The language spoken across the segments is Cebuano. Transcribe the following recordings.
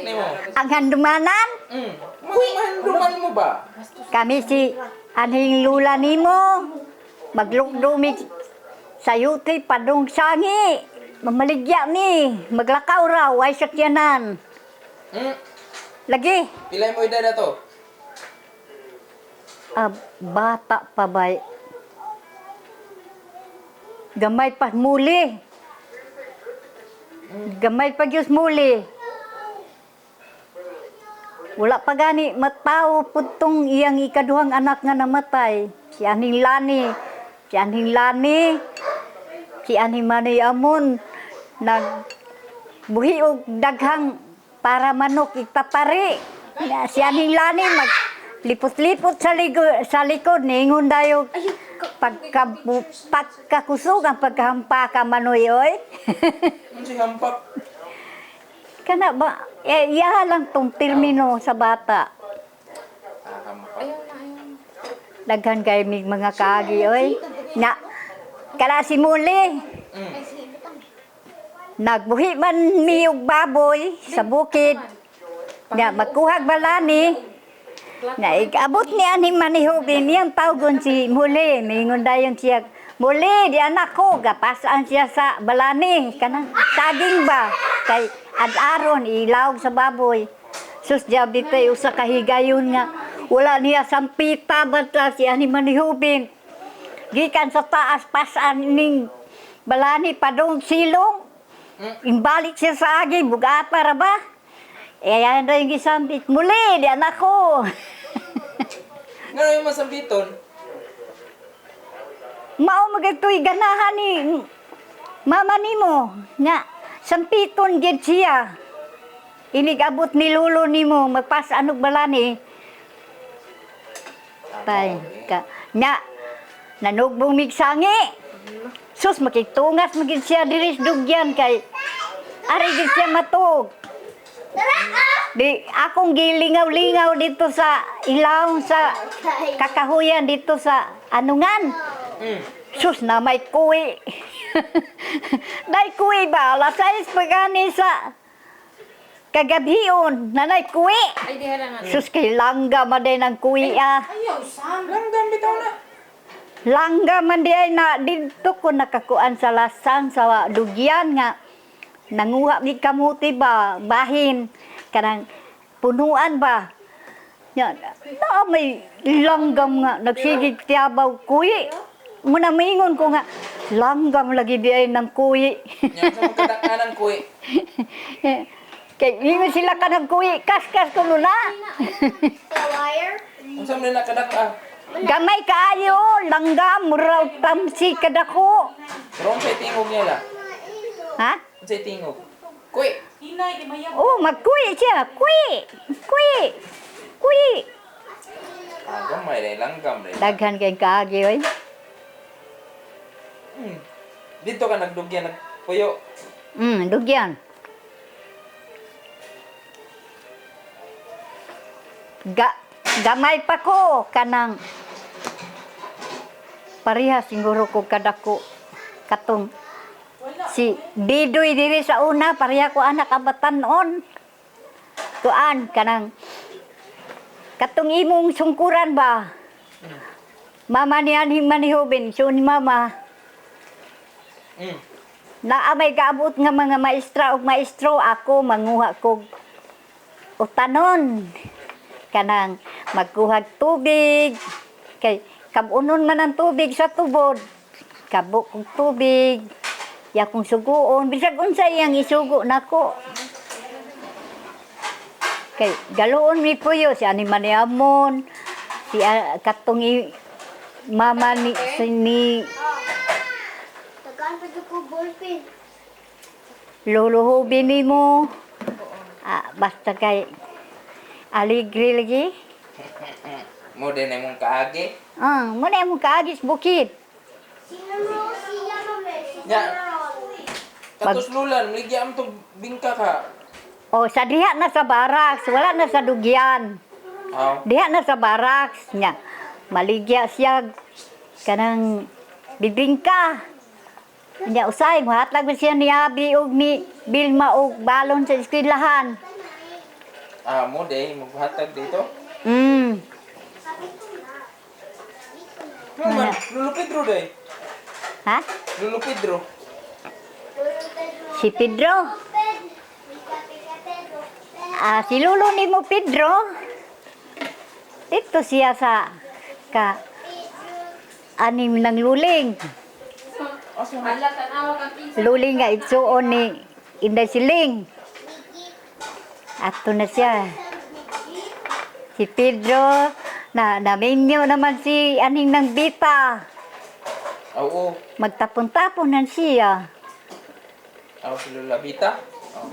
Nimo. Ang handumanan, Uy, mahanduman mo ba? Kami si anhing lula nimo. Maglukdumi sayuti padung sangi. Mamaligya ni, maglakaw raw ay sakyanan. Lagi, Pilay mo edad na to? Ah, bata pa ba? Gamay pa muli. Gamay pa gyud muli. Wala pa gani matao putong iyang ikaduhang anak nga namatay. Si Aning Lani. Si Aning Lani. Si Aning Manoy Amon. Nag buhi og daghang para manok ipapari. Si Aning Lani mag lipot-lipot sa sa likod ningon dayo pagka pagkakusog ang pagkahampa ka manoy oy. Ano si hampak? Kana ba eh, iya lang tong termino sa bata. Ah, hampak. Daghan kay mig mga kaagi oy. Na kala si Muli. Nagbuhi man mi og baboy sa bukid. Nga magkuhag balani. Na igabot ni aning manihubin niyang tawgon si Muli. Mingon dayon siya, "Muli, di anak ko." Gapasaan siya sa balani. Kanang saging ba? Kay ad-aron, ilawg sa baboy. Sus, diya bitay usa ka higayon nga. Wala niya sampita basta si ani manihubin. Gikan sa taas pasaan ning balani padung silong. Imbalik siya sa agi, bugata ra ba? Eh, ayan na yung gisampit. Muli, di anak ko. Ngano yung masambiton? Mao magagtoy ganahan ni mama nimo nga sampiton gid siya. Inigabot ni lolo nimo magpasaan og balani. Tay ka nya nanugbong migsangi. Sus, makitungas magid siya diri sa dugyan kay ari gid siya matug. Di akong gilingaw-lingaw dito sa ilawon sa kakahuyan dito sa anungan. Sus, na may kuwi. Nay kuwi ba? Alas 6 pa gani sa kagabhion. Nanay kuwi. Ay, di hala nga. Sus, kay langga man din ang kuwi ah. Ayaw, Sam. Langgam bitaw na. Langga man di ay na dito ko nakakuan sa lasang sa dugyan nga nanguha mi kamuti ba bahin kanang punuan ba nya na may langgam nga nagsigig tiyabaw kuyi muna mingon ko nga langgam lagi di ay ng kuyi. Nya sa magkadakan ang kuwi. Kay ingon sila ka ng kuyi kaskas ko na. Wire? Unsa man nakadaka? Gamay kaayo langgam muraw tamsi kadako. Pero unsay tingog niya la? Ha. Unsay tingog? Kuwi. Hinay, di mayab. Oh, magkuyi siya. Kuyi! Kuyi! Kuyi! Ah, gamay ray langgam ray. Daghan kay kaagi, oy. Dito ka nagdugyan nagpuyo. Dugyan. Gamay pa ko kanang pareha siguro ko kadako katong si Didoy diri sa una pareha ko anak abatan-on. Kuan kanang katong imong sungkuran ba? Mama ni anhing manihubin, so ni mama. Naa may gaabot nga mga maestra ug maestro ako manguha kog utanon kanang magkuhag tubig kay kabunon man ang tubig sa tubod kabo kog tubig ya kong suguon bisag unsa iyang isugo nako kay galoon mi puyo si ani maniamon si ah, katong mama ni, si, ni Tagaan pa ko ballpen. Luluhubi nimo. Ah, basta kay aligre lagi. Mo din ay mong kaagi. Ah, mo na imong kaagis bukid. Sino mo siya mame? Si Nya. Ron. Katos lulan, maligya am tong bingka ka. O sa diha na sa baraks, wala na sa dugyan. Aw. Diha na sa baraks nya. Maligya siya kanang bibingka. Nya usay muhatlag man siya ni Abi og ni Bilma og balon sa eskwelahan. Ah, mo day maghatag dito. Mo man, Lolo Pedro day. Ha? Lolo Pedro. Si Pedro. Ah, si Lolo ni mo Pedro. Dito siya sa ka anim ng luling. Asa man? Hala, tanawa kang pinsan. Luling nga itsuon ni Inday Siling. Ato na siya. Si Pedro, na naminyo naman si aning ng bita. Oo. Magtapon-tapon na siya. Aw si Lola Vita. Oh.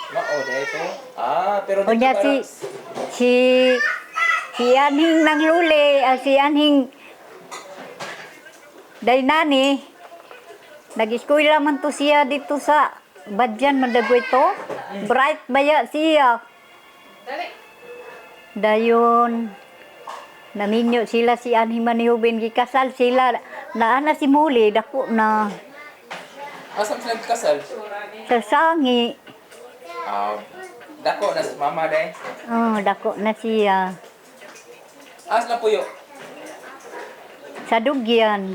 Mao day to. Ah, pero dito Unya si para si si anhing ng luli, ah, si anhing Dainani, nag-eskwela man to siya dito sa Badyan, Mandaguay to. Bright baya siya. Dali. Dayon, naminyo sila si Anhing Manihubin, gikasal sila. Naana si Muli, dako na. Asa man sila kasal? Sa sangi, Ah, dako na si mama day. oh, dako na siya. Asa na puyo? Sa dugyan.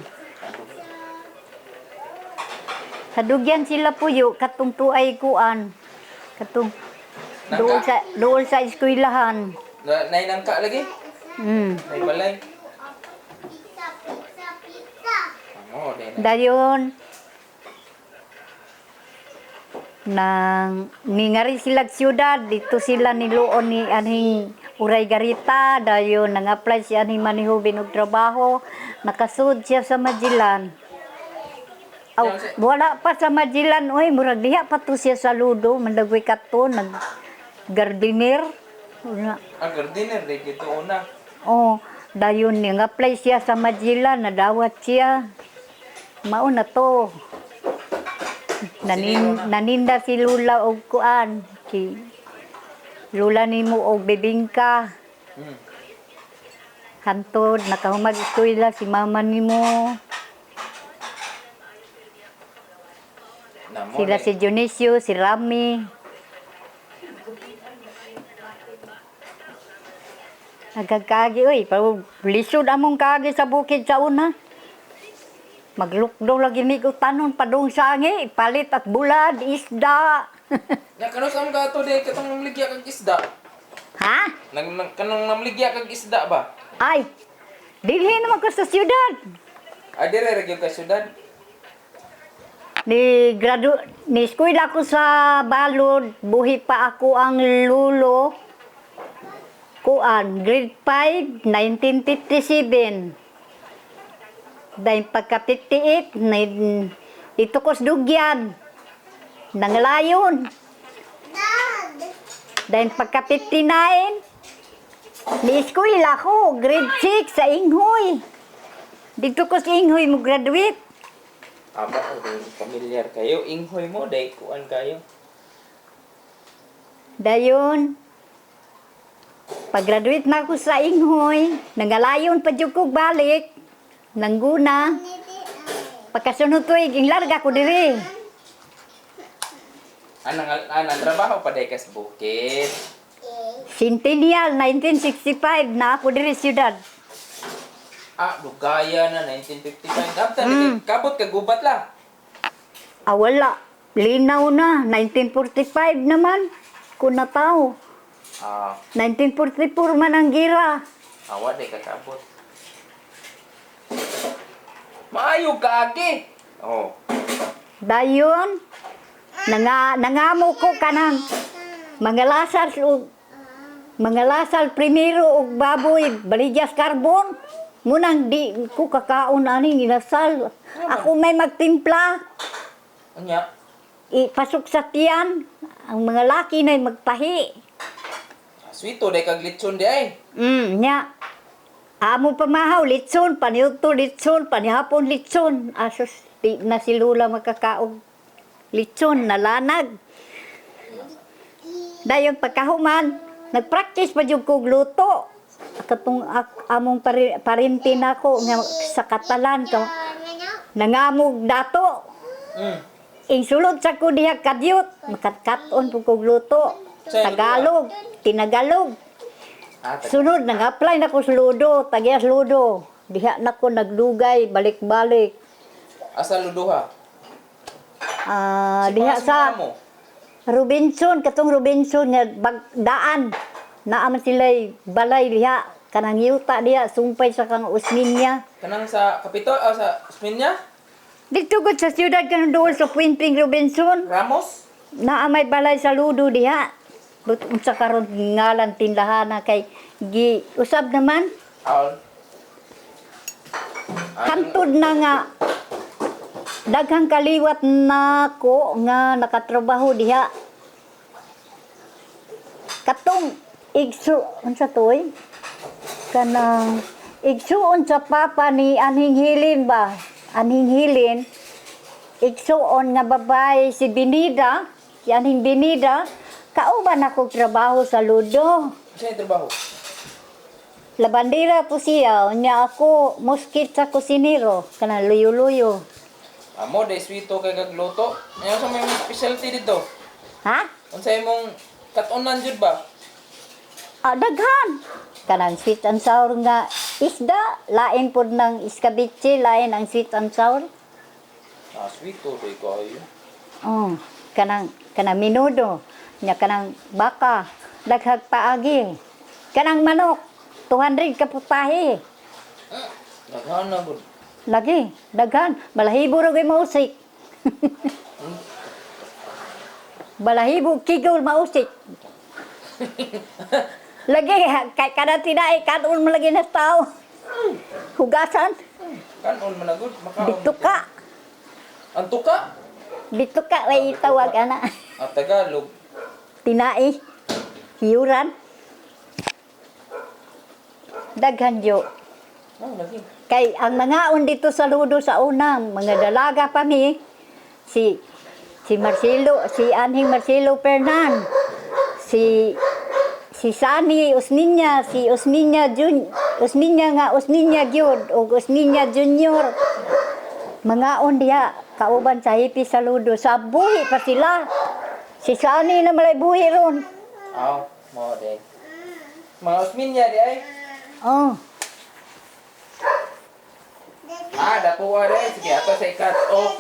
Sa dugyan sila puyo, katong tuay kuan. Katong dool sa eskwelahan. Na, nainangka lagi? Nay balay. Pizza, pizza, pizza. Mo day na. Dayon nang ningari sila siyudad dito sila niluon ni anhing Uray Garita dayon nang-apply si anhing Manihubin og trabaho, nakasud siya sa Magellan. Aw, wala pa sa Magellan oy, murag diha pa to siya sa Ludo, mandagway kato nag gardiner. Wala. Ang gardiner day gito una. Oh, dayon ni apply siya sa Magellan, nadawat siya. Mao na to. Naninda si Lula og kuan, si Lula nimo og bibingka. Hantod nakahumag eskwela si mama nimo. Na mo Sila day. si Dionisio, si Rami. Nagkakaagi, oy. Pero lisod among kaagi sa bukid sa una. Maglukdo lagi ni ko tanon padung sangi, palit at bulad, isda. Nya kano sa mga ato day katong namligya kag isda. Ha? Nang kanong namligya kag isda ba? Ay, dinhi naman ko sa siyudad. Ah, dire ra gyud ka syudad. Ni gradu ni eskwela ko sa Balod, buhi pa ako ang lulo. Kuan, grade 5, 1957. Dahil pagka 58, ito ko sa dugyan. Nanglayon. Dad. Dahil pagka 59, ni eskwela ko, grade 6 sa Inghoy. Dito ko sa Inghoy mo graduate. Aba, oh, day familiar kayo. Inghoy mo day kuan kayo. Dayon, pag-graduate na ako sa Inghoy, nangalayon pa jud ko balik, nangguna. Pagkasunod tuig, inglarga ko diri. Anang anang trabaho pa day kas bukid. Centennial, 1965 na ako diri siyudad. Ah, lugaya na 1955. Dabtan mm. Kabot kag gubat la. Ah, wala. Linaw na, 1945 naman. Kung natao. Ah, 1944 man ang gira. awa day kakabot. Maayo kaagi. Oh. Dayon, nangamo ko kanang mga lasal og mga lasal primero og baboy baligyas karbon. Munang di ko kakaon aning inasal. Ako may magtimpla, Unya. ipasok sa tiyan. Ang mga laki na magtahi. Sweeto day kag litson di ay. Nya. Amo pamahaw, litson, paniudto litson, panihapon litson. Asos, di na si Lula makakaog litson, nalanag. Dayon pagkahuman, nagpractice pa jud kog luto. Katong among parinti nako nga sa Katalan ka nangamog dato. Insulod sa ko diha kadyot, makatkaton po kog luto. Tagalog, tinagalog. Ah, Sunod nag-apply na ko sa Ludo, tagyas Ludo. Diha na ko naglugay, balik-balik. Asa luduha? Ah, Si diha Pasmo sa mo. Robinson, katong Robinson nga daan. Naa man sila'y balay diha kanang yuta diha sumpay sa kang Usminya. Kanang sa Kapitol, ah, sa Osmeña? Dito gud sa siyudad kanang dool sa Puenteng Robinson. Ramos? Naa may balay sa Ludo diha. But unsa karon ngalan tindahana kay gi usab naman. Aol. Ah, Hantod na nga daghang kaliwat nako nga nakatrabaho diha. Katong igsu unsa to oy? Kanang igsuon sa papa ni anhing hilin ba? Anhing hilin igsuon nga babae si Binida, si anhing Binida, kauban ako trabaho sa Ludo. Unsa yung trabaho? Labandera po siya, unya ako muskit sa kusinero, kanang luyo-luyo. Amo, day sweeto kay kagluto. Ayaw sa may imong specialty dito. Ha? Unsa imong katunan jud ba? Ah, daghan. Kanang sweet and sour nga isda, lain pod ng iskabitsi, lain ang sweet and sour. Ah, sweeto day kayo. Oh, kanang kanang minudo, nya kanang baka, daghag paagi. Kanang manok, 200 ka putahe. Daghan na gud. Lagi, daghan. Balahibo ra gyud mausik. Balahibo kigol mausik. Lagi kay kada tinai kanon mo lagi na tao. Hugasan, Kanon man na gud, makaon. bituka. Ang tuka? Bituka way tawag ana. Ah, Tagalog. Tinai. Hiyuran. Daghan yo. Ah, lagi. Kay ang mga dito sa Ludo sa una, mga dalaga pa mi, si si Marcelo, si Anhing Marcelo Fernan, si si Sani Osminya, si Osminya Jun, Osminya nga Osminya gyud ug Osminya Junior. Mga on diha kauban sa hipi sa Ludo, sa buhi pa sila. Si Sani na malay buhi ron. Aw, mo day. Mga Osmeña di ay. Oh. Ah, dapo day. Sige, ato sa ikat. O ka.